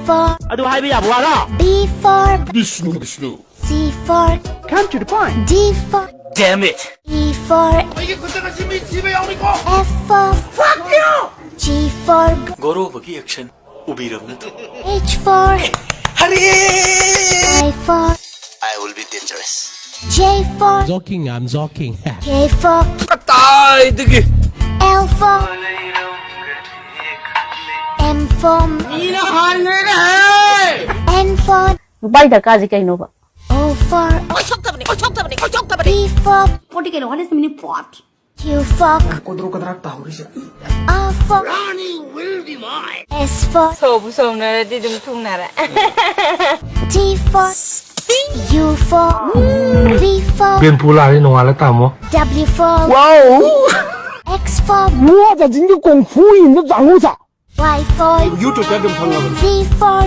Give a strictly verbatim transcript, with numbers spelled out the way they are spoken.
for ꯑꯗꯨ ꯍꯥꯏꯕ ꯌꯥꯕ ꯋꯥꯔꯣ? B for Bishnu Bishnu C for Come to the point. D for Damn it! E for ꯑꯩꯒꯤ ꯈꯨꯠꯇꯒ ꯁꯤ ꯃꯤ ꯁꯤꯕ ꯌꯥꯎꯔꯤꯀꯣ꯫ F for G for ꯒꯧꯔꯣꯕꯒꯤ ꯑꯦꯛꯁꯟ ꯎꯕꯤꯔꯝ ꯅꯠꯇ꯭ꯔꯣ? H for ꯍꯔꯦ! I for I will be dangerous. J for Joking, I'm joking. K for ꯀꯗꯥꯏꯗꯒꯤ? L for M for ꯃꯤꯅ ꯍꯥꯟꯈ꯭ꯔꯦꯅꯦ! N for ꯅꯨꯄꯥꯒꯤ ꯗꯔꯀꯥꯔꯁꯦ ꯀꯩꯅꯣꯕ? O for ꯑꯣꯏꯊꯣꯛꯇꯕꯅꯤ ꯑꯣꯏꯊꯣꯛꯇꯕꯅꯤ ꯑꯣꯏꯊꯣꯛꯇꯕꯅꯤ P for ꯄꯣꯠꯇꯤ ꯀꯩꯅꯣ ꯍꯣꯠꯅꯁꯤ ꯃꯤꯅꯤ ꯄꯣꯠ Q for ꯀꯣꯗ꯭ꯔꯣ ꯀꯗ꯭ꯔꯥꯛ ꯇꯥꯍꯧꯔꯤꯁꯦ꯫ R for S for ꯁꯧꯕꯨ ꯁꯧꯅꯔꯗꯤ ꯑꯗꯨꯝ ꯊꯨꯡꯅꯔꯦ꯫ T for U for V for ꯕꯦꯟꯄꯨ ꯂꯥꯛꯑꯗꯤ ꯅꯣꯡꯉꯥꯜꯂ ꯇꯥꯃꯣ꯫ W for X for ꯃꯣꯖꯥ ꯖꯤꯡꯒꯤ ꯀꯣꯡꯐꯨ ꯏꯟꯗ ꯆꯥꯉꯨ ꯁꯥ꯫ Y for ꯌꯨꯇ꯭ꯌꯨꯕꯇ ꯑꯗꯨꯝ ꯐꯪꯉꯕꯅꯤ꯫ Z for